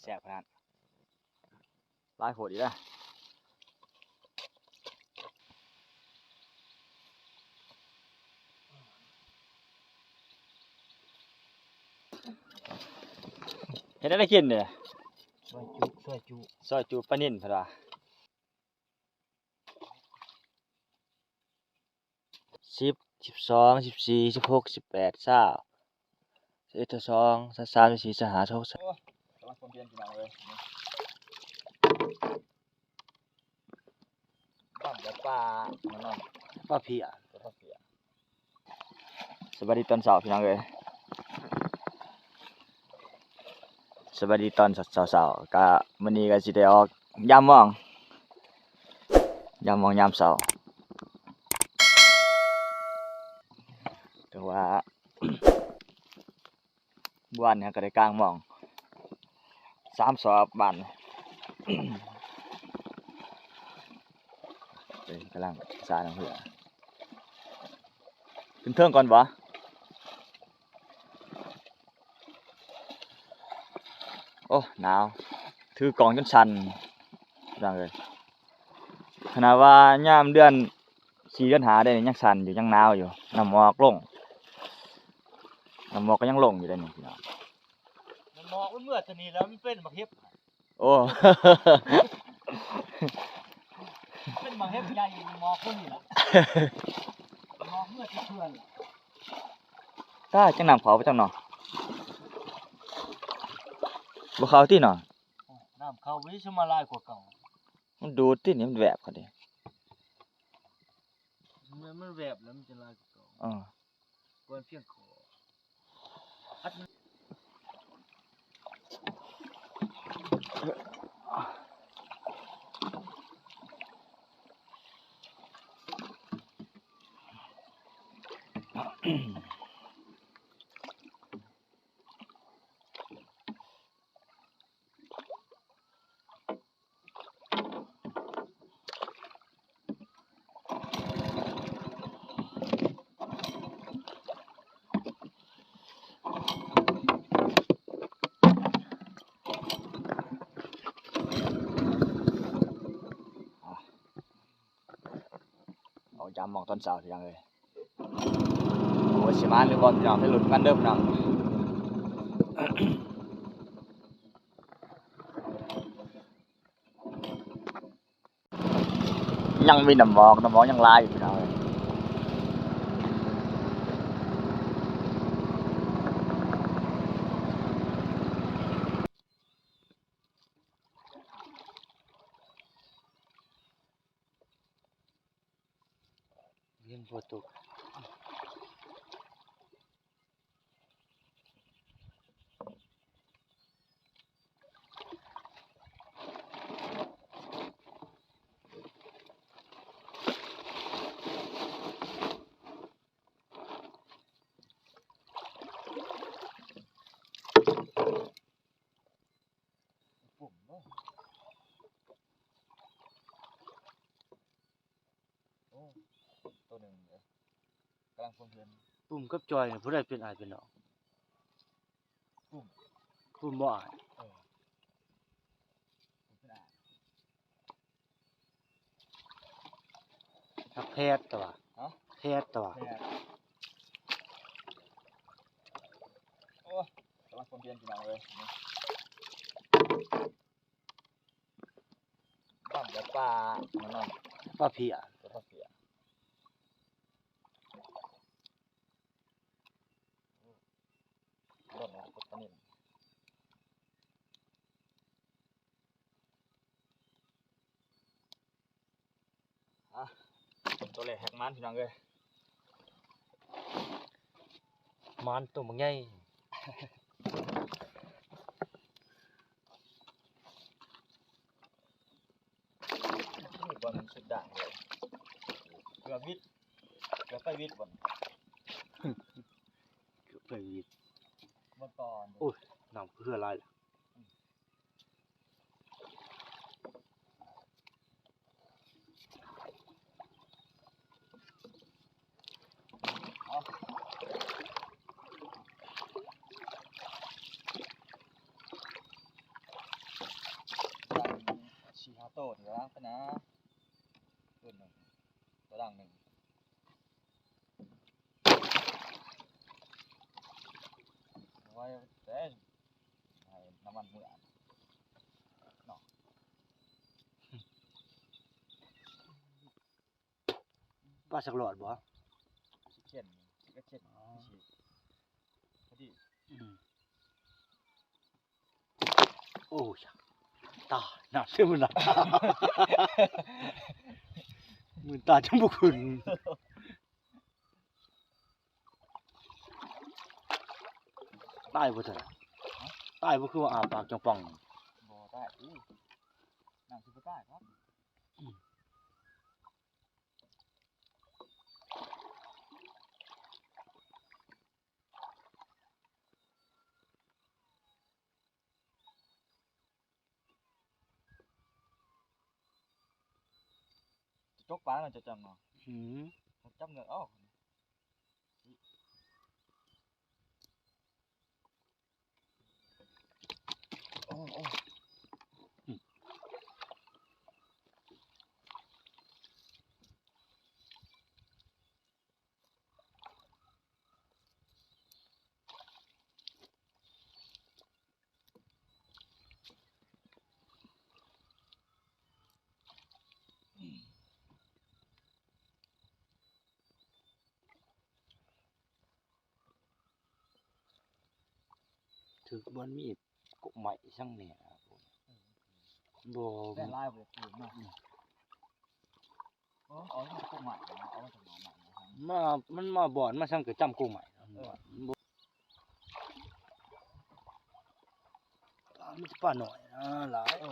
ແຊບຂະໜາດ ຫຼາຍໂພດອີກແລ້ວ. ເຮັດແນວໃດກິນນີ້? ຊອຍຈຸ ຊອຍຈຸ ຊອຍຈຸປານິນເພິ່ນວ່າ. ສິບ ສິບສອງ ສິບສີ່ ສິບຫົກ ສິບແປດ ຊາວ ສິບເອັດ ຊາວສອງ ຊາວສາມ ຊາວສີ່ ຊາວຫ້າ ຊາວຫົກ ໂອ້ ກຳລັງຄວາມພຽນ ພີ່ນ້ອງເອີຍ ດຳແບບປາ ປາເພຍ ປາເພຍ. ສະບາຍດີຕອນເຊົ້າ ພີ່ນ້ອງເອີຍ ສະບາຍດີຕອນເຊົ້າໆ. ກະມື້ນີ້ກະຊິໄດ້ອອກຍາມມອງ ຍາມມອງຍາມເຊົ້າ ແຕ່ວ່າ ມື້ວານນີ້ເຮົາກະໄດ້ກາງມອງສາມສອບບາດນີ້ ເອີ ກຳລັງສານ້ຳເຮືອ ຂຶ້ນເທິງກ່ອນບໍ? ໂອ້ ໜາວ ຖືກ້ອງຈົນສັ່ນ ພີ່ນ້ອງເອີຍ. ຂະໜາດວ່າຍາມເດືອນສີ່ເດືອນຫ້າເດ້ນີ້ ຍັງສັ່ນຢູ່ ຍັງໜາວຢູ່ ນ້ຳໝອກລົງ ນ້ຳໝອກກະຍັງລົງຢູ່ເດ້ນີ້ ພີ່ນ້ອງ. ນ້ຳໝອກມັນເມືອແຕ່ນີ້ແລ້ວ ມັນເປັນໝາກເຫັບ. ໂອ້ ເປັນໝາກເຫັບໃຫຍ່ ໝອກຄົນນີ້ລະ ໝອກເມືອແຕ່ເພື່ອນ. ຕາຍ ຈັກນ້ຳເຂົ້າປະຈຳເນາະ ບໍ່ເຂົ້າຕິເນາະ. ນ້ຳເຂົ້າ ວິ ຊິມາຫຼາຍກວ່າເກົ່າ ມັນດູດຕິນີ້ ມັນແວບເຂົ້າເດ້. ມັນ ມັນແວບແລ້ວມັນຈະຫຼາຍກວ່າເກົ່າ ເອີ ເກີນພຽງພໍ. ອອກຍາມມອງຕອນເຊົ້າ ພີ່ນ້ອງເອີຍ. ໂອ້ ຊິໝານຫຼືບໍ່ ພີ່ນ້ອງ ໄປລຸ້ນກັນເດີ ພີ່ນ້ອງ. ຍັງມີນ້ຳໝອກ ນ້ຳໝອກຍັງຫຼາຍຢູ່ ພີ່ນ້ອງເອີຍ. ເຫັນບໍ່ຕົກ. ໂອ້ ໂຕໜຶ່ງເດ້ ກຳລັງຄົນເຮືອນ. ປຸ້ມກັບຈ່ອຍ ຜູ້ໃດເປັນອ້າຍເປັນນ້ອງ? ປຸ້ມ ປຸ້ມບໍ່ອ້າຍ? ເອີ ຮັກແພດຕົວະ ຮະ? ແພດຕົວະ ແພດ. ໂອ້ ກຳລັງຄົນເຮືອນ ພີ່ນ້ອງເອີຍ. ດຳແບບປາ ປາເພຍ ປາເພຍ. ອ່ະ ໂຕແລກແຮກໝານ ພີ່ນ້ອງເອີຍ. ໝານໂຕບັກໃຫຍ່. ນີ້ບ່ອນມັນສຸດດ່າງເລີຍ. ເກືອບວິດ ເກືອບໄປວິດບ່ອນ. ເກືອບໄປວິດ. ບໍ່ຕອນ. ໂອ້ຍ ນ້ຳເຮືອຫຼາຍລະ. ເອົາ. ດກຳລັງໄປນະ ໂຕໜຶ່ງ ໂຕດັງໜຶ່ງ ໄວ້ເດ້ ໃຫ້ນ້ຳມັນເມືອເນາະ. ປາສັກຫຼອດບໍ່? ສິບເຊັນ ສິບເອັດເຊັນ ອໍ ພອດີ ອືມ ໂອ້ຍ ຕາຍ ໜັກເດ້ມື້ນັ້ນ ມື້ຕາຈະບໍ່ຂຶ້ນ ຕາຍບໍ່? ຕາຍບໍ່? ຄືວ່າອ້າປາກຈ່ອງປ່ອງ ບໍ່ຕາຍ ອຸ້ຍ ໜັກຊິບໍ່ຕາຍຄັບ ອືມ. ຈະຈົກປານະ ຈະຈຳເນາະ ອືມ ຈຳເໜືອກອອກ. ໂອ້ ໂອ້ ອືມ ຖືກບ່ອນມີກົກໄມ້ສັງແດ່ ບໍ່ ແຕ່ຫຼາຍບໍ່ໄດ້ປູກເນາະ ອືມ ເອີ ເອົາແຕ່ກົກໄມ້ເນາະ ເອົາແຕ່ໝໍ້ໄມ້ ມາ ມັນມາບ່ອນມາສັງກະຈຳກົກໄມ້ ເອີ ມັນບໍ່ ປາ ມີແຕ່ປານ້ອຍນະຫຼາຍ ເອີ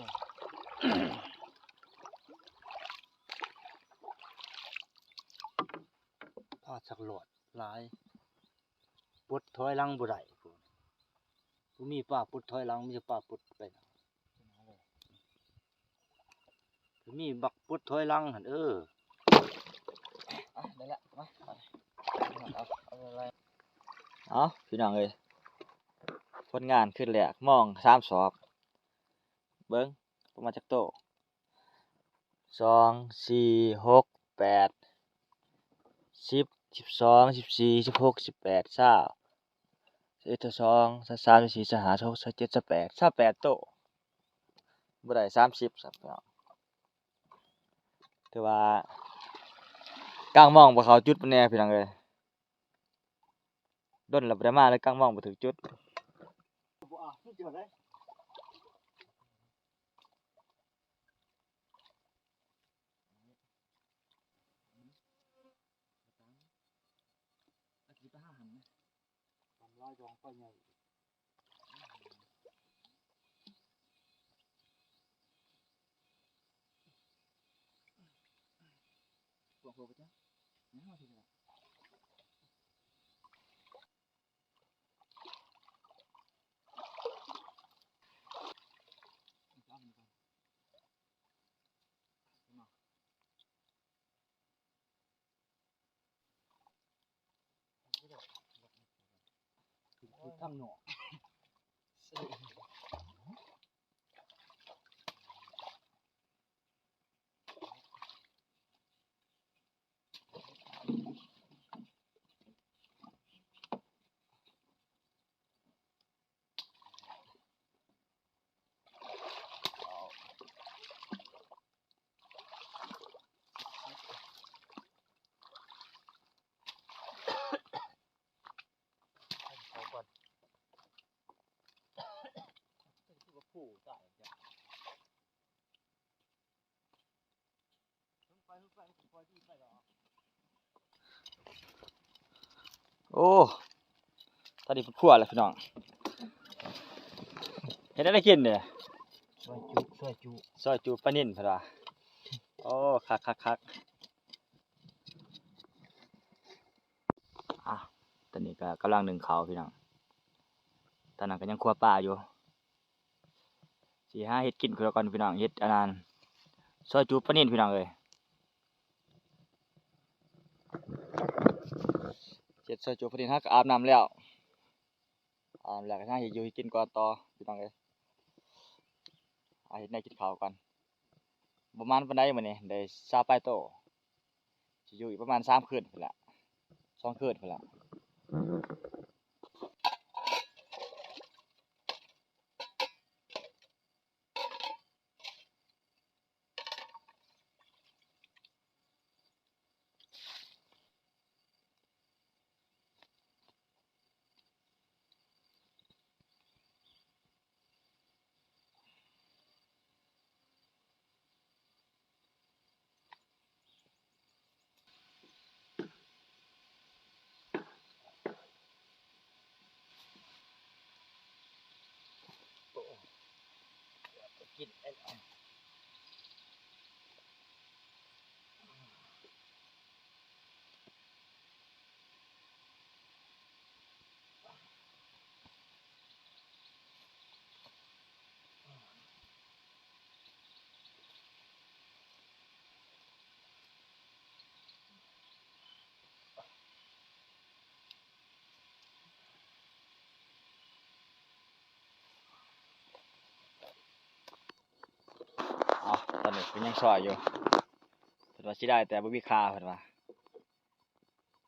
ປາສັກຫຼອດຫຼາຍ ປົດຖອຍຫຼັງບໍ່ໄດ້ ບໍ່ມີປາປົດຖອຍຫຼັງ ມີແຕ່ປາປົດໄປ ມີບັກປົດຖອຍຫຼັງຫັ້ນ ເອີ ອ່ະ ໄດ້ລະ ມາ ເອົາ ເອົາ ເອົາ ພີ່ນ້ອງເອີຍ ຜົນງານຄືນແລກ ມອງສາມສອກ ເບິ່ງປະມານຈັກໂຕ ສອງ ສີ່ ຫົກ ແປດ ສິບ ສິບສອງ ສິບສີ່ ສິບຫົກ ສິບແປດ ຊາວ ຊາວເອັດ ຊາວສອງ ຊາວສາມ ຊາວສີ່ ຊາວຫ້າ ຊາວຫົກ ຊາວເຈັດ ຊາວແປດ ຊາວແປດໂຕ ບໍ່ໄດ້ສາມສິບຊ້ຳພີ່ນ້ອງ ຖືວ່າກາງມອງບໍ່ເຂົ້າຈຸດປານໃດພີ່ນ້ອງເອີຍ ດົນແລ້ວບໍ່ໄດ້ມາເລີຍ ກາງມອງບໍ່ຖືກຈຸດ. ໂອ້ ຕອນນີ້ເພິ່ນຄົວແລ້ວພີ່ນ້ອງ ເຮັດແນວໃດກິນເດ້? ຊອຍຈຸ ຊອຍຈຸ ຊອຍຈຸປານິນເພິ່ນວ່າ ໂອ້ ຄັກໆໆ ອ່ະ ຕອນນີ້ກໍກຳລັງໜຶ້ງເຂົ້າພີ່ນ້ອງ ຕອນນັ້ນກໍຍັງຄົວປາຢູ່. ຊິຫາເຮັດກິນກ່ອນພີ່ນ້ອງ ເຮັດອັນນັ້ນ ຊອຍຈຸປານິນພີ່ນ້ອງເອີຍ ເຮັດຊອຍຈຸປານິນ ເຮົາກໍອາບນ້ຳແລ້ວ ອາບນ້ຳແລ້ວກໍຫາເຮັດຢູ່ເຮັດກິນກ່ອນຕໍ່ພີ່ນ້ອງເອີຍ ຫາເຮັດແນວກິນເຂົ້າກ່ອນ. ບໍ່ໝານປານໃດມື້ນີ້ ໄດ້ຊາວປາຍໂຕ ຊິຢູ່ອີກປະມານສາມຄືນພຸ້ນລະ ສອງຄືນພຸ້ນລະ. ເອົາ ຕອນນີ້ເພິ່ນຍັງຊອຍຢູ່ ເພິ່ນວ່າຊິໄດ້ແຕ່ບໍ່ມີຄ່າ ເພິ່ນວ່າ.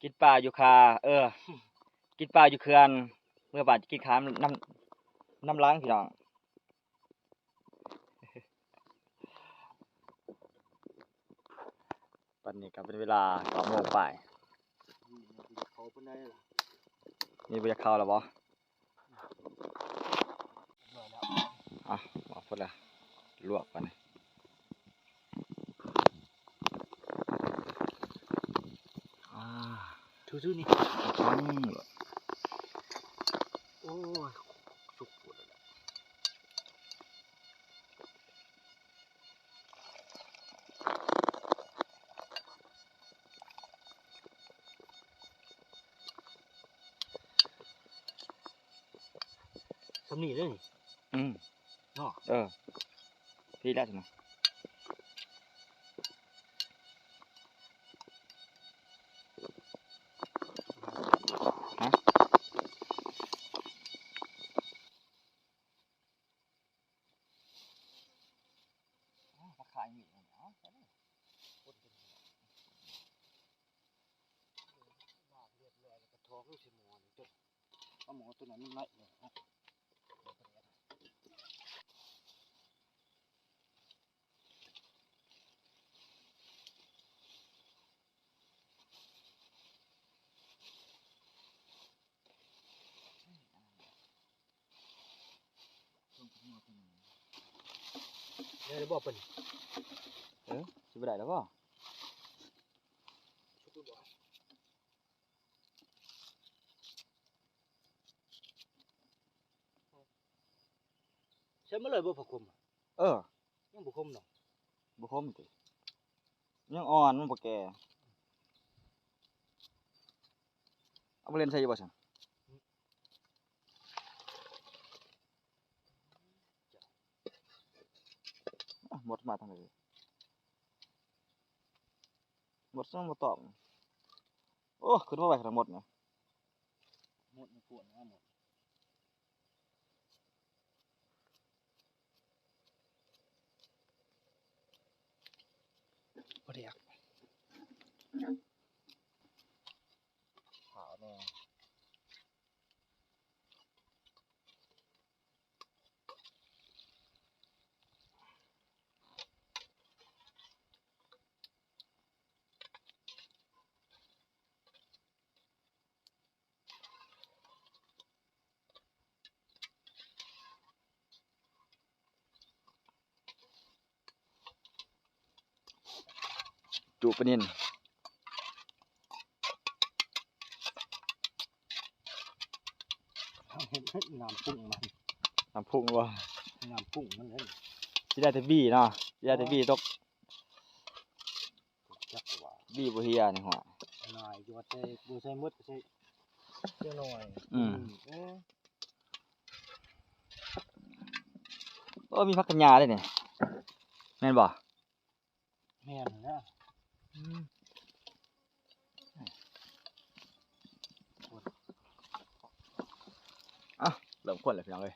ກິນປາຢູ່ຄ່າ ເອີ ກິນປາຢູ່ເຂື່ອນ ເມືອບ້ານຈະກິນຂ້າວນຳ ນຳຫຼັງພີ່ນ້ອງ. ຕອນນີ້ກໍເປັນເວລາເກົ້າໂມງປາຍ ນີ້ບໍ່ຢາກເຂົ້າແລ້ວບໍ່? ອ່ະ ເອົາພຸ້ນລະ ລວກກ່ອນ ອ່າ ຖືໆນີ້ ໂອ້ຍ ສຸກໂພດແລ້ວ. ສ່ຳນີ້ເລີຍ ອືມ ເນາະ ເອີ ພໍດີແລ້ວຊັ້ນນະ. ຮະ? ອໍ ຜັກຂາຍມີ ເອົາ ລາກຮຽບຮ້ອຍແລ້ວກໍຖອກລົງໃສ່ໝໍ້ນີ້ ເອົາໝໍ້ໂຕນັ້ນມັນໄຫຼເນາະ. ໄດ້ແລ້ວບໍ່ເພິ່ນ? ເອີ ຊິບໍ່ໄດ້ແລ້ວບໍ່? ໃສ່ໝົດເລີຍບໍ່ ຜັກຂົມ? ເອີ ຍັງບໍ່ຂົມເນາະ? ບໍ່ຂົມຕິ ຍັງອ່ອນ ມັນບໍ່ແກ່. ເອົາບັກເຫຼັ້ນໃສ່ຢູ່ບໍ່ຊັ້ນ? ອ່ະ ມົດມາທາງໃດ? ມົດຍັງບໍ່ຕອບ. ໂອ້ ຂຶ້ນມາໄວຂະໜາດມົດນະ. ມົດມັນກວນນະ ມົດ. ບໍ່ໄດ້ຢາກ ຂາວແນ່. ຈຸປານິນ ນ້ຳປຸ້ງມັນ ນ້ຳປຸ້ງບໍ່? ນ້ຳປຸ້ງມັນເດ້ ຊິໄດ້ແຕ່ບີເນາະ ຊິໄດ້ແຕ່ບີຕົກ. ຈັກວ່າບີບໍ່ເຮຍນີ້ຫົວ ໜ້າຍຢູ່ວ່າ ແຕ່ບໍ່ໃສ່ໝົດ ໃສ່ຈັກໜ້ອຍ. ອືມ ເອີ ໂອ້ ມີຜັກກັນຫຍ້າເດ້ນີ້ ແມ່ນບໍ່? ແມ່ນແລ້ວ. ອືມ ອ່ະ ເລີ່ມຄົນແລ້ວພີ່ນ້ອງເອີຍ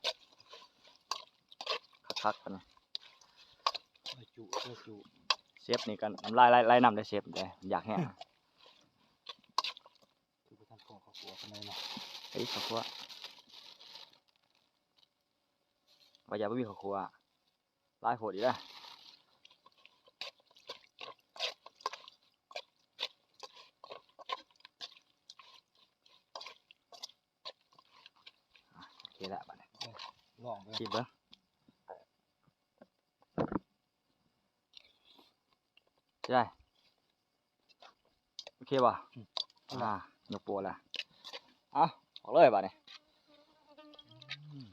ຄັກໆ ກັນນະ. ซອຍຈຸ ຊອຍຈຸ ເຊຟນີ້ກໍນ້ຳລາຍໄຫຼ ໄຫຼນຳເດ້ເຊຟເດ້ ຢາກແຮງ ຄືບໍ່ທັນພໍເຂົ້າຄົວປານໃດເນາະ ເອີ ເຂົ້າຄົວ ວ່າຢ່າບໍ່ມີເຂົ້າຄົວ ຫຼາຍໂພດອີກເດ້. ອ່ະ ໂອເຄລະ ບາດນີ້ ເອີ ລອງເບິ່ງ ຊີມເບິ່ງ ຊິໄດ້ ໂອເຄບໍ່? ອືມ ອ່າ ຍົກໂປ້ລະ ເອົາ ອອກເລີຍບາດນີ້ ອືມ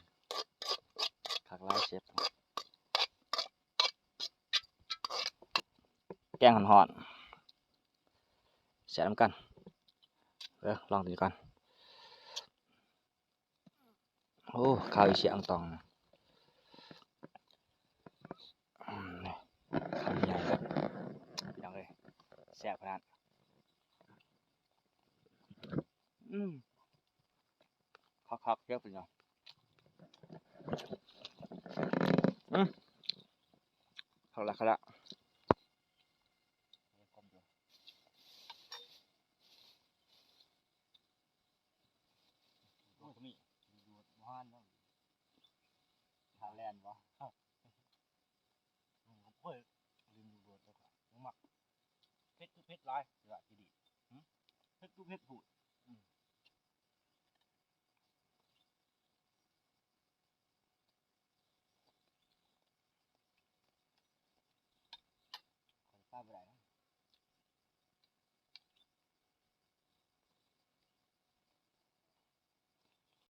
ຄັກຫຼາຍເຊຟ ແກງຮ້ອນໆ ແຊບນຳກັນ ເອີ ລອງໂຕນີ້ກ່ອນ. ໂອ້ ຄາວອີ່ສຽງຕອງ ອືມ ຄຳໃຫຍ່ ພີ່ນ້ອງເອີຍ ແຊບຂະໜາດ ອືມ ຄັກໆ ເຊຟ ເປັນຫຍັງ ອືມ ຄັກລະ ຄັກລະ. ໂອ້ຍ ກໍມີ ດູດບໍ່ຫານເນາະ ຖ້າແລ່ນບໍ່ ໂອ້ຍ ລືມດູດ ບໍ່ມັກ ເຜັດຄືເຜັດຫຼາຍ ເສືອຈີດີ ຫື ເຜັດຄືເຜັດໂພດ ອືມ. ຂ້ອຍປາບໍ່ໄດ້